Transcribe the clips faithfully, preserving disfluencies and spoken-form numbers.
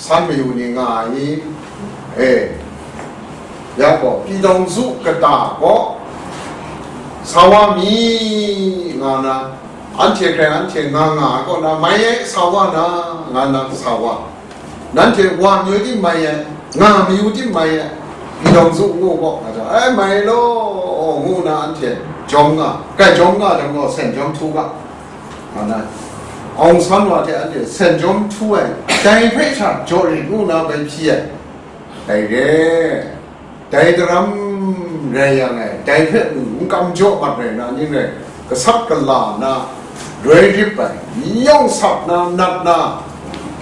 San mayu ni nga ai ni, e, ya gaw, Pyi Daung Zu kata gaw, sa wa mi, nga na, anhte hkrai anhte nga nga ai kaw na, mai e, sa wa na, nga na, sa wa. Nanhte wa mayu tim mai e, nga mayu tim mai e, Pyi Daung Zu ngu gaw, nga jang, ai, mai law, ngu na anhte jawm nga, kai jawm nga jang gaw, sen jawm htu ga. Nga na, Aung San wa hte anhte sen jawm htu ai, dai hpe sha jaw rit ngu na bai hpyi ai. Dai re, dai daram rai yang e, dai hpe n kam jaw mat rai na, ning rai, gasat gala na, roi rip ai, yawng sat na, nat na,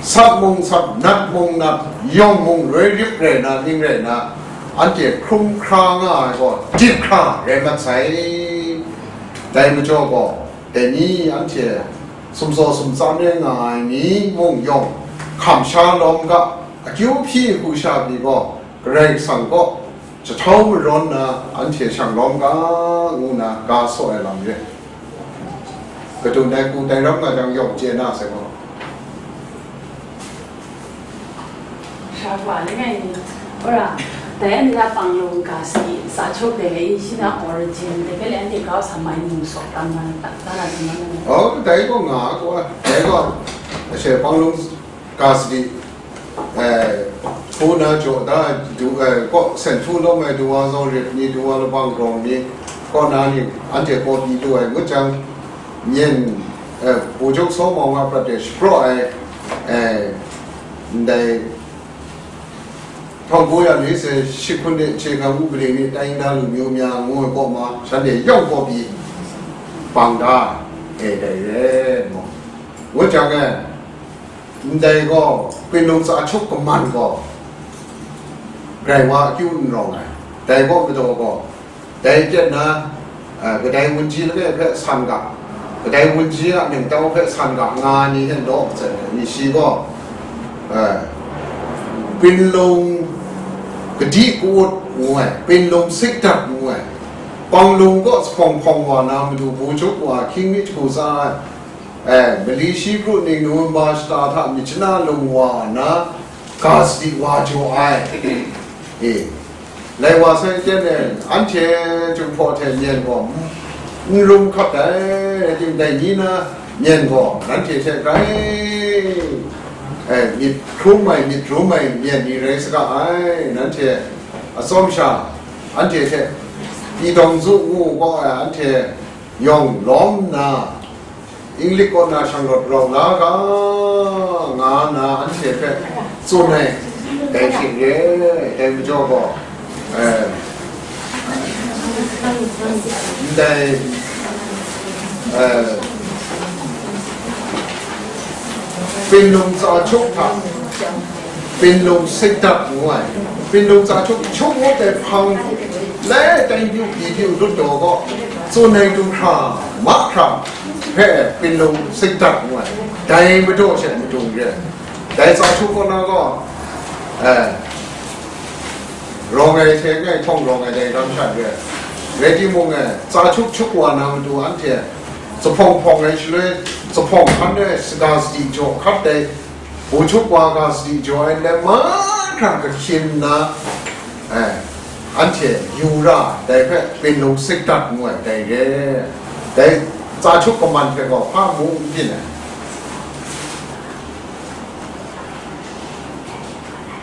sat mung sat, nat mung nat, yawng mung roi rip rai na, ning rai na, anhte hkrum hkra nga ai gaw, dip hkra rai mat sai. Dai majaw gaw, dai ni anhte sumsaw sumtsam rai nga ai ni mung yawng, hkam sha lawm ga, akyu hpyi hku sha pyi gaw, Karai Kasang kaw jahtau marawn na anhte shang lawm ga, ngu na ga saw ai lam re. Kadun dai hku dai ram nga jang yawng chye na sai gaw. 啥话？你看你，不是，大家那个帮助 kasi sa chok de le, isi na origin de ke le, andi kau sa mai nung sok tam na, ta, ta na, ta na, ta na. Oh, dai gaw nga gaw, dai gaw, ashe pang lung kasi, eh, hpu na jaw da, du, eh, kaw sen htu lawm ai duwa zaw rip ni, duwa labang grawng ni, kaw na ni, anhte kaw pyi lu ai ngut jang, myen, eh, ဗိုလ်ချုပ်စောမောင် a prat de shapraw ai, eh, ndai ထောင့်ကိုးရာလေးဆယ်ရှစ်ခုနှစ် အခြေခံဥပဒေနှင့် တိုင်းရင်းသားလူမျိုးများ ငွေကောက်မှာ ရှမ်းပြည်ရောက်ပေါ်ပြီး ပန်ဒါ အဲဒါရဲ့နော်။ ဝတ်ကြံက ndai gaw, Kpinlung tsa hkyuk kaman gaw, grai wa akyu n rawng ai. Dai gaw, madaw gaw, dai pyen na, eh, kadai wunji langai hpe san ga, kadai wunji a ningtau hpe san ga nga ai ni hte law matsat ai ni shi gaw, eh, Pinlung kadi kawut ngu ai, Pinlung sikdat ngu ai, Panglung kaw jahpawng hpawng wa na matu, Bawchuk wa hkying mi jahku tsa ai, eh, mali shi kru ning November shata hta myit shana lung wa na, ga sadi wa jaw ai. E, lai wa sai ten e, anhte Jinghpaw hte myen gaw n rum hkap ai, rai timung, dai ni na myen gaw nanhte hte grai, e, myit hkrum ai, myit rum ai myen ni rai saga ai. Nanhte atsawm sha, anhte hte Pyi Daung Zu ngu gaw ai, anhte yawng lawm nna, English kaw na shang rawt rau la ga, nga na anhte hpe tsun ai, dai hte re, dai majaw gaw, eh, ndai, eh, Pinlung tsa hkyuk hta, Pinlung sikdat ngu ai, Pinlung tsa hkyuk hkyuk ngut ai hpang lai, tai byu, pyi byu, lut daw gaw, tsun ai du hkra, mahkra hpe Pinlung sikdat ngu ai, dai madaw she madung re ai. Dai tsa hkyuk kaw na gaw, eh, rawng ai hte ngai hpawng rawng ai dai ram sha re ai. Rai timung, eh, tsa hkyuk hkyuk wa na matu anhte jahpawng hpawng ai shaloi, jahpawng hkan ai saga sadi jaw hkat ai, Bawchuk wa ga sadi jaw ai nlai mahkra kahkyin nna, eh, anhte yu ra, dai hpe Pinlung sikdat ngu ai, dai re. Dai tsa hkyuk kaman hpe gaw hpa mu n byin ai.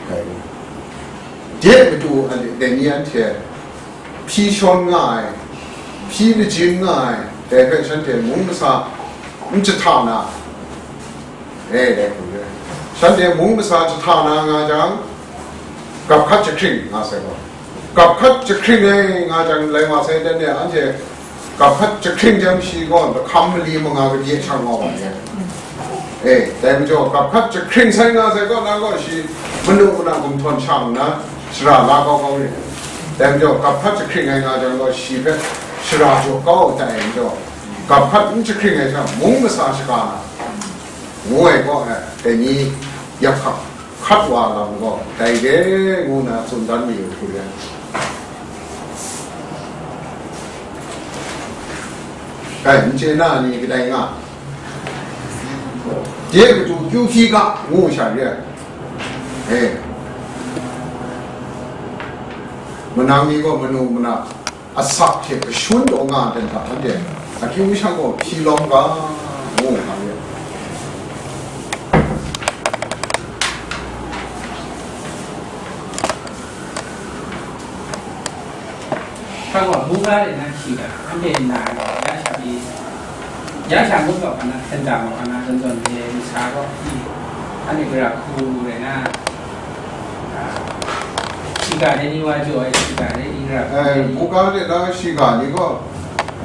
Dai re. De matu, anhte, dai ni anhte hpyi shawn nga ai, hpyi majin nga ai, dai hpe shanhte mung masa n jahta na, e, dai hku re. Shanhte mung masa jahta na nga jang, gap hkat jahkring nga sai gaw, gap hkat jahkring ai nga jang, lai wa sai dan de, anhte gap hkat jahkring jang shi gaw lahkam mali manga kabye shang wa wa ye. E, dai majaw, gap hkat jahkring sai nga sai gaw, na gaw shi manu mana gumhtawn shang nna, shara la kau kau re. Dai majaw, gap hkat jahkring ai nga jang gaw, shi hpe shara jaw kau ai majaw, gap hkat n jahkring ai hta mung masa shaga na, ngu ai gaw, e, dai ni yak hkap hkat wa lam gaw, dai re ngu na tsun dan mayu hku re. Kai, n chye na ni kadai nga? De matu kyu hkyi ga, ngu sha re ai. E, manang ni gaw manu mana asak hte kashun taw nga ai ten hta anhte akyu sha gaw hpyi lawm ga, ngu nga ye. Hkang wa, buga de na hkyi ga, anhte nna gaw, ya sha pyi, ya sha ngut gaw hpa na, hkyen dang gaw hpa na, zawn zawn de, masa gaw hpyi, anhte gara hku de na, a, shiga de ni wa jaw ai, shiga de ni gara hku Eh, de ni. Buga de na shiga ni gaw,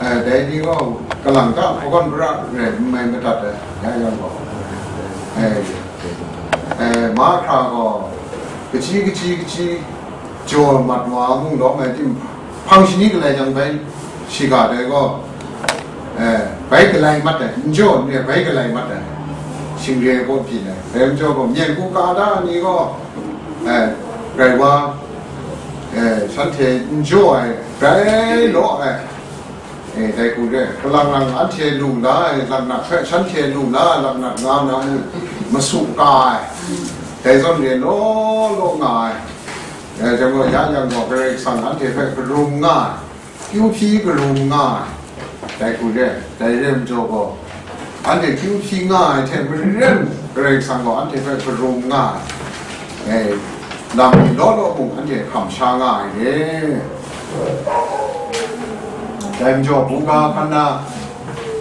eh, dai ni gaw, kalang ta hkawan pra rai n mai madat ai, ya yang gaw. Eh, eh, mahkra gaw, kaji, kaji, kaji, jaw mat wa mung lawm ai tim, hpang shani galai jang bai shiga dai gaw, eh, bai galai mat ai, n jaw n re bai galai mat ai, shingre gaw byin ai, dai majaw gaw, myen hku ka da ni gaw, eh, rai wa, eh, shanhte n jaw ai, rai law ai, Eh, dai hku re, kalang lang anhte lu la ai, laknak hpe shanhte lu la ai, laknak nga na mu, masu ka ai, dai zawn re law law nga ai. Eh, jang gaw, ya yang gaw, Karai Kasang anhte hpe karum nga ai, kyu hpyi karum nga ai, dai hku re, dai re majaw gaw, anhte kyu hpyi nga ai hte maren, Karai Kasang gaw anhte hpe karum nga ai, eh, lam ni law law mung anhte hkam sha nga ai re. Dai majaw, buga hkan na,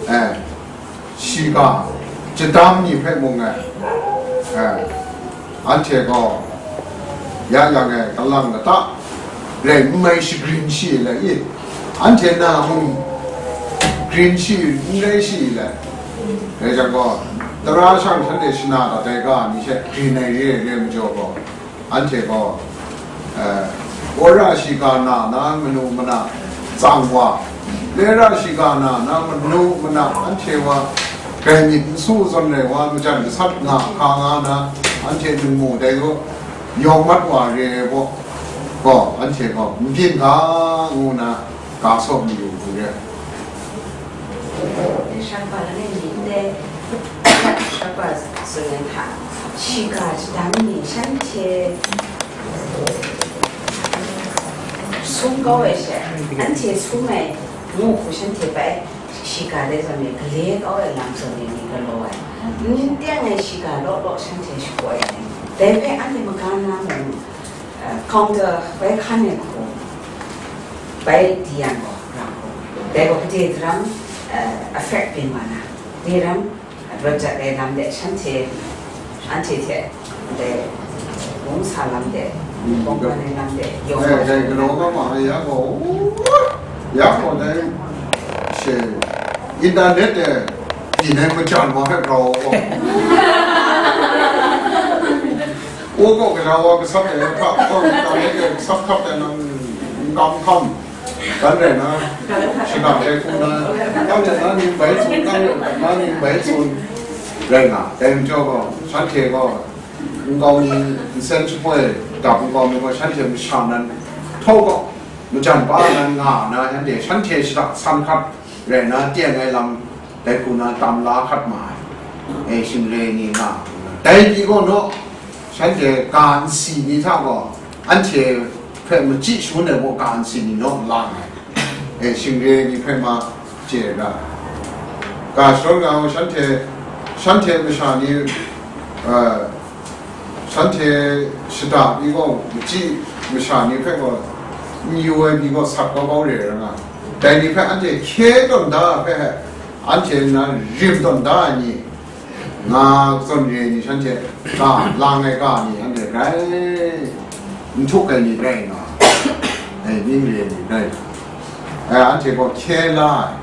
eh, shiga, jadam ni hpe mung, eh, eh, anhte gaw, ya yang e, kalang lata rai n mai shagrin shi ai le i, anhte na mung grin shi n rai shi ai le, rai jang gaw, tara shang shanhte shana dat ai ga ni she grin ai re ai re majaw gaw, anhte gaw, eh, wora shiga na na manu mana tsang wa, lera shiga na na manu mana anhte wa grai myit n su zawn rai wa, majan gasat nga hka nga na, anhte ningmu dai gaw yawng mat wa re ai gaw, gaw, anhte gaw n byin ga, ngu na, ga saw mayu hku re. Shakpa langai mi ndai, shakpa tsun ai hta, shiga shadang ni shanhte sum kau ai she, anhte sum ai ngu hku shanhte bai shiga dai zawn e, gale kau ai lam zawn e ni galaw ai. N teng ai shiga law law shanhte shakaw ai. Dai hpe anhte maga na mung, eh, counter bai hkan ai hku, bai di yang gaw, ra hku. Dai gaw gade daram, eh, affect byin wa na, dai ram, eh, rawt jat ai lam de shanhte, anhte hte, dai, wung sa lam de, bawng bwan ai lam de, yawng Eh, wa dai ai galaw lam. Ga ma ai ya gaw, ya gaw dai, she, internet de, byin ai majan wa hpe grau gaw. O gaw, gaja wa gasat ai hpa, gaw, internet de gasat hkap ai nang, n kam hkam. Dan rai na, shadang rai hku na, dan rai na ni bai tsun, dan rai na ni bai tsun, rai nga, dai majaw gaw, shanhte gaw, nkau ni, nsen shapoi, dap nkau mi gaw, shanhte masha nan, htau gaw, majan pa nan nga na, shanhte, shanhte shadang san hkat, rai na, teng ai lam, dai hku na tam la hkat ma ai, e, shingre ni nga, dai pyi gaw naw, shanhte ga nsi ni hta gaw, anhte hpe machyi shangun ai gaw ga nsi ni naw lang ai, e, shingre ni hpe ma chye ra, ga shadawn nga gaw, shanhte, shanhte masha ni, eh, shanhte shada pyi gaw, machyi masha ni hpe gaw, n yu ai pyi gaw, sat kau kau re ai nga, dai ni hpe anhte hkye tawn da ai hpe, anhte nna rim tawn da ai ni, nga zawn re ai ni, shanhte ga lang ai ga ni, anhte grai n htuk ai ni rai nga, ai, ning re ai ni rai nga, ai, anhte gaw hkye la ai.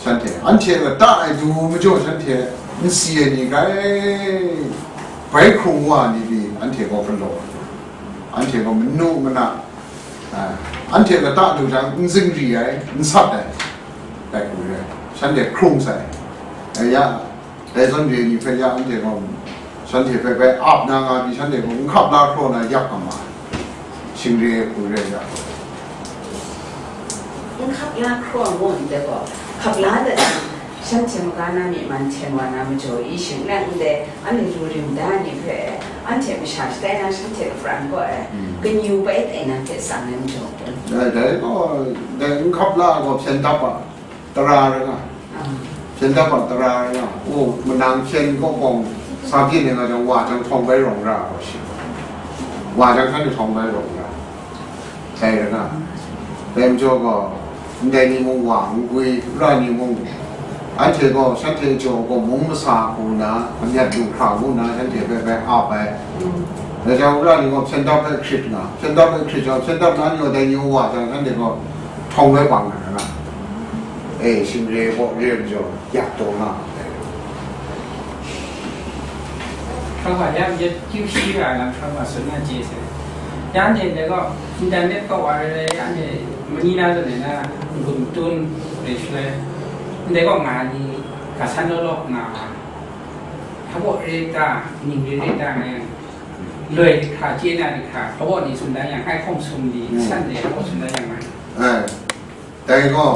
Shanhte, anhte lata e du majaw, shanhte nsi ai ni grai bai hkrung wa ai ni pyi, anhte gaw galaw, anhte gaw manu mana, a, anhte lata du jang, n zingri ai, n sat ai, dai hku re, shanhte hkrung sai. Dai ya, dai zawn re ai ni hpe ya, anhte gaw shanhte hpe bai ap na nga pyi, shanhte gaw n hkap la hkraw na yak nga ma ai, shingre ai hku re ai ya. N hkap la hkraw ngu ndai gaw, hkap la dat jang, Shanhte maga na myi man hten wa na majaw i shing n rai ndai, anhte lu rim da ai ni hpe, anhte masha shatai na shanhte kapran gaw ai, mm, ganyu bai tai na hpe tsang ai majaw kun. Dai, dai gaw, dai n hkap la ai gaw hpyen dap a tara rai nga. Ah. Hpyen dap a tara rai nga. O, manang hpyen kaw bawng sa byin ai nga jang, wa jang htawng bai rawng ra ai gaw shi. Wa jang shanhte htawng bai rawng ra. Dai rai nga. Dai majaw gaw, ndai ni mung wa n gwi, ra ni mung, anhte gaw shanhte jaw gaw mung masa hku nna, amyat lu hkra ngu nna, shanhte hpe bai ap ai. Dai jang, ra ni gaw hpyen dap hpe hkrit nga, hpyen dap hpe hkrit jang, hpyen dap na ni gaw dai ni wa jang, shanhte gaw htawng bai bang na ra nga. E, shing re gaw re majaw, yak taw nga ai. เขาว่าရမ်းရကျူရှိတာလား เขาว่าစွမ်းနာကျေးဇူးရမ်းတယ်လည်းတော့ internet တော့ဝါရဲရမ်းတယ်မနီးနားဆိုနေလား ဂုံတုန်းတွေရွှဲတယ်တော့ငါဒီကဆန်းတော့တော့ငါ เขาบอกเรตาหนึ่งเรตาไงเลยค่ะเจนาดิค่ะเขาบอกนี่สุนทรอย่างให้ข้อมูลดีสั้นเลยเขาบอกสุนทรอย่างไร Dai gaw,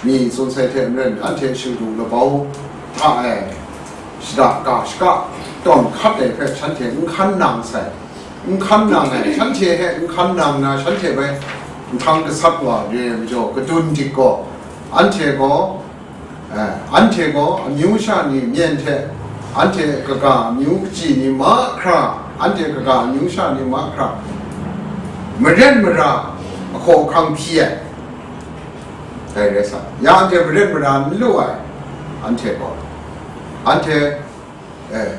myi tsun sai hte maren, anhte shingdu labau hta e shada ga shaka tawn hkat ai hpe shanhte n hkan nang sai. N hkan nang ai, shanhte hpe n hkan nang na, shanhte bai nhtang gasat wa re ai majaw, kadun dik gaw, anhte gaw, eh, anhte gaw amyu sha ni myen hte, anhte kaga amyu kaji ni mahkra, anhte kaga amyu sha ni mahkra, maren mara ahkaw ahkang hpyi ai. Dai rai sa, ya anhte maren mara n lu ai, anhte gaw, anhte, eh,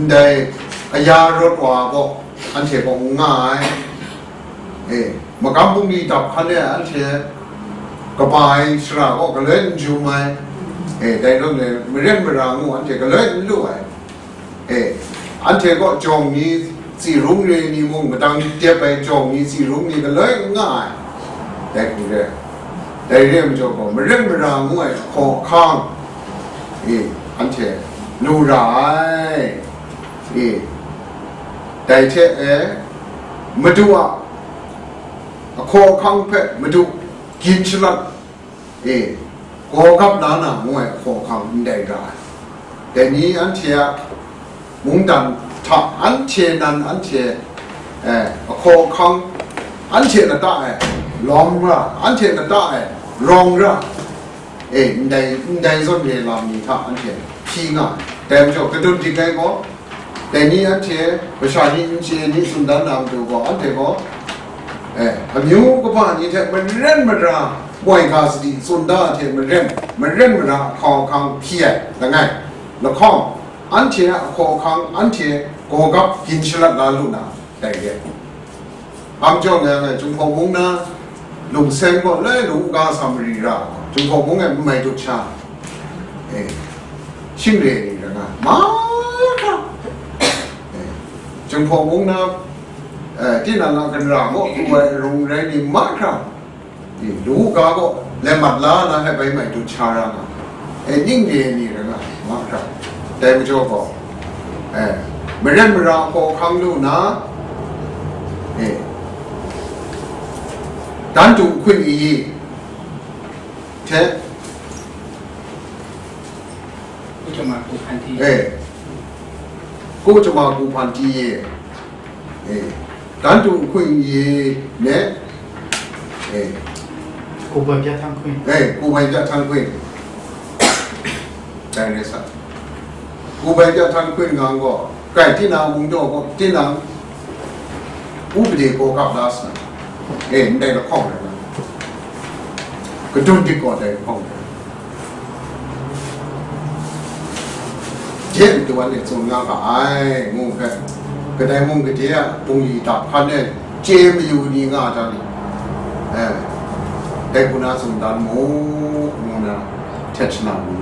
ndai aya rawt wa gaw, anhte gaw n nga ai, eh, magam bungli dap hkan e anhte kaba ai shara gaw galoi n jum ai, eh, dai rawng e maren mara ngu anhte galoi n lu ai. E, anhte kaw jawng ni tsi rung re ni mung, madang dep ai jawng ni tsi rung ni galoi n nga ai. Dai hku re, dai re ai majaw gaw, maren mara ngu ai ahkaw ahkang, e, anhte lu ra ai. E, dai hte e, Madu a ahkaw ahkang hpe Madu gyin shalat e, gaw gap la na ngu ai hkaw hkang ndai ra ai. Dai ni anhte a mungdan hta anhte nan anhte, eh, ahkaw ahkang anhte lata e lawm ra, anhte lata e rawng ra, e, ndai, ndai zawn re lam ni hta anhte hpyi nga ai. Dai majaw, kadun dik ai gaw, dai ni anhte masha ni n chye ni tsun dan na matu gaw, anhte gaw, eh, amyu kaba ni hte maren mara moi ga sadi tsun da hte maren, maren mara ahkau ahkang hpyi ai langai, lahkawng, anhte a ahkaw ahkang anhte gawgap gin shalat la lu na, dai re. Hpang jaw nga ai Jinghpaw mung na lungseng gaw lai lu u ga Samari ra, Jinghpaw mung e n mai dut sha, e, shing re ni ra nga, mahkra, e, Jinghpaw mung na, e, tinang a ganra gaw pru ai arung rai ni mahkra, e, lu u ga gaw lai mat la na hai bai mai dut sha ra nga. E, ning re ni ra nga, mahkra. Dai majaw gaw, e, maren mara hkaw hkang lu na, e, dan tu hkun i hte, ก็จะมาผูกพันที่ e, ko jama ku hpan ti ye, e, dan tu hkun i ne, e, ကိုယ်ပိုင်ပြဋ္ဌာန်းခွင့် e, ku bai ja tang hkun. Dai re sa. Ku bai ja tang hkun nga gaw, kai tinang mung daw gaw, tinang u pade gaw kap la sa. E, ndai lahkawng rai na. Kadun dik gaw dai lahkawng rai. Je matu wan e tsun nga ga ai, ngu hpe, kadai mung gade a bungli dap hkan e chye mayu ni nga jang, e, dai hku na tsun dan mu, ngu na, htet shana mu.